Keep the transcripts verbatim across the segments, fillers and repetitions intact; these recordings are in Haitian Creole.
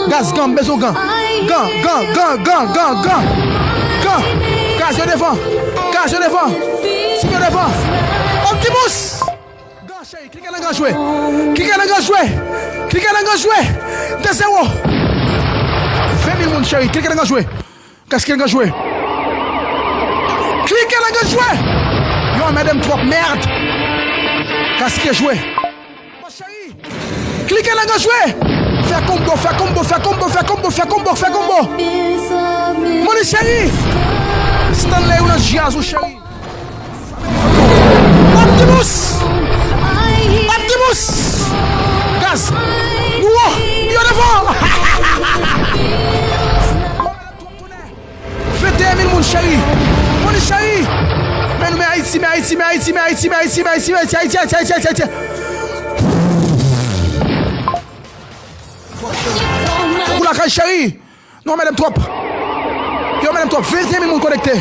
Gaz, gan, m bezwen w gan. Gan, gan, gan, gan, gan, gan, gan. Gan. Gaz, yo devan. Gaz, yo devan. Yo devan. Optimus! Gan, cheri, klike nan gan jwe. Klike nan gan jwe. Klike nan gan jwe. De zewo. Ven mil moun, cheri, klike nan gan jwe. Gaz, klike nan gan jwe. Klike nan gan jwe. Yo anmède m twòp, mèd. Gaz, klike jwe. Cheri, klike nan gan jwe. Fè konbo, fè konbo, fè konbo, fè konbo, fè konbo, fè konbo. Money, cheri. Stanley, ou nan jazz ou, cheri. Optimus. Optimus. Gaz. Nou wo. Yo devan. Venteyen mil moun, cheri. Money, cheri. Men nou, men Ayiti, men Ayiti, men Ayiti, men Ayiti, men Ayiti, men Ayiti, men Ayiti, Ayiti, Ayiti, Ayiti, Ayiti. Ou lakay, cheri. Nou anmède m twòp. Yo anmède m twòp. Venteyen mil moun konekte.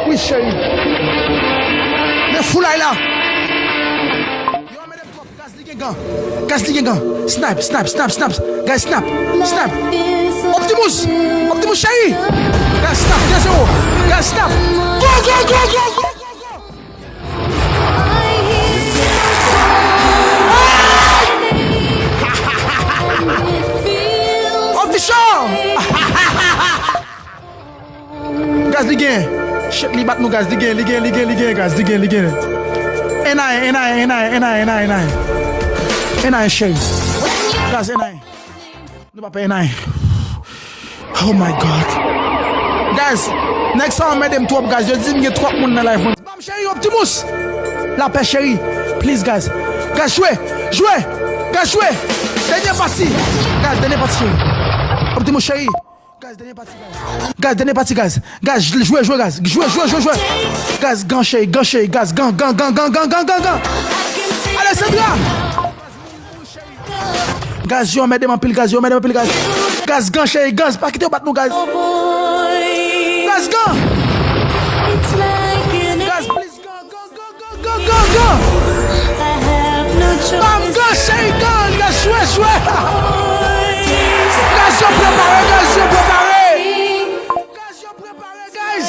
Wi, cheri. Men foulay la. Yo anmède m twòp. Gaz, li gen gan. Gaz, li gen gan. Snipe, snipe, snipe, snipe. Gaz, snipe. Snipe. Optimus. Optimus, cheri. Gaz, snipe. De zewo. Gaz, snipe. Go, go, go, go, go, go, go. Official. Gaz, li gen. Shit, li bat nou, gaz, li gen, li gen, li gen, li gen, gaz, li gen, li gen. En a en, en a en, en a en, en a en, en a en, en a en. En a en, cheri. Gaz, en a en. Nou pa pè en a en. Oh my God. Gaz, nèg sa anmède m twòp, gaz. Yo di m gen twòp moun nan live mwen. Ban m, cheri, Optimus. Lapè, cheri. Please, gaz. Gaz, jwe. Jwe. Gaz, jwe. Dènye pati. Gaz, dènye pati, cheri. Optimus, cheri. Gaz, dènye pati, gaz. Gaz, dènye pati, gaz. Gaz, jwe, jwe, gaz. Jwe, jwe, jwe, jwe. Gaz, gan, cheri, gan, cheri, gaz. Gan, gan, gan. Alexandra! Gaz, yo anmède m anpil, gaz, yo anmède m anpil, gaz. Gaz, gan, cheri, gaz. Pa kite yo bat nou, gaz. Gaz, gan. Gaz, please, gan, gan, gan. Go, go, go, go! Bam, go, cheri, go! Gaz, jwe, jwe! Gaz, yo prepare, gaz, yo prepare! Gaz, yo prepare, gaz!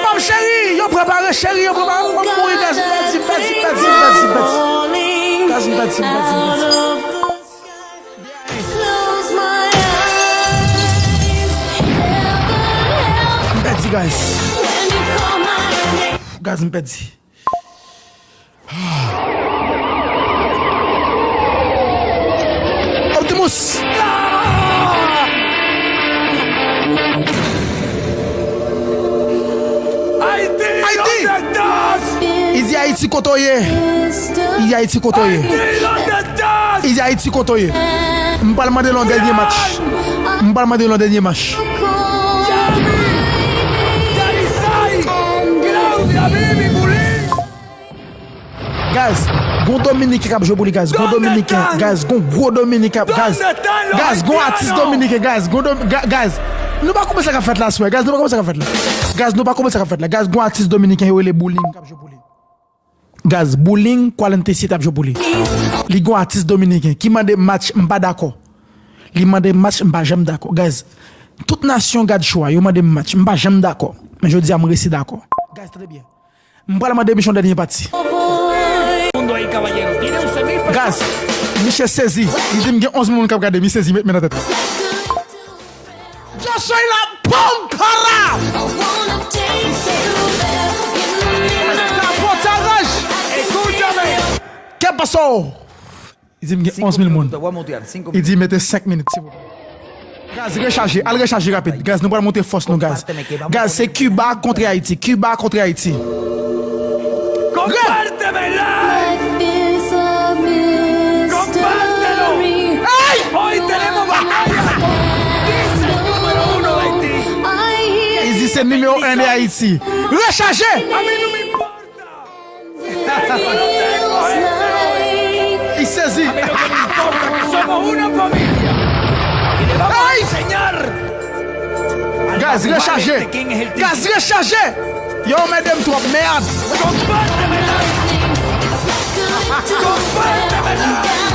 Bam, cheri, yo prepare, cheri, yo prepare! Mwen mouri, gaz, m pèdi, m pèdi, m pèdi, m pèdi, m pèdi. Gaz, m pèdi, m pèdi, m pèdi. M pèdi, guys. Guys, m pèdi. Optimus! Ayiti! Ayiti! Li di Ayiti kote w ye. Li di Ayiti kote w ye. Li di Ayiti kote w ye. M pral mande l yon dènye match. M pral mande l yon dènye match. Guys, gon Dominiken k ap jwe pou li, guys. Gon Dominiken, guys. Gon gwo Dominiken k ap, guys. Guys, gon atis Dominiken, guys. Gon Dom-, ga-, guys. Nou pa konprann sa k ap fèt la, aswè. Guys, nou pa konprann sa k ap fèt la. Guys, nou pa konprann sa k ap fèt la. Guys, gon atis Dominiken yo rele Bouling k ap jwe pou li. Guys, Bouling, Quality City ap jwe pou li. Li gon atis dominiken ki mande m match, m pa dakò. Li mande m match, m pa janm dakò. Guys, tout nasyon gad show a, yo mande m match, m pa janm dakò. Men jodi a, m resi dakò. Guys, tande byen. M pral mande misye yon dènye pati. Guys, misye sezi. Li di m gen onz mil moun k ap gade, misye sezi, met men nan tèt li. Yo soy la Pompara! Escúchame. ¿Qué pasó? Li di m gen onz mil moun. Li di mete senk minit, silvouplè. Guys, rechaje, al rechaje rapid. Guys, nou pral monte fòs nou, guys. Guys, se Kiba kont Ayiti. Kiba kont Ayiti. Compártemela. Compártelo. Hoy tenemos batalla. Dice el número uno de Haití. Li di se nimewo en de Ayiti. Rechaje! A mí no me importa. Li sezi. A mí lo que me importa que somos una familia. Y le vamos a enseñar. Guys, rechaje. Guys, rechaje. Yo, mèt m twòp mèd. Compártemela. Compártemela.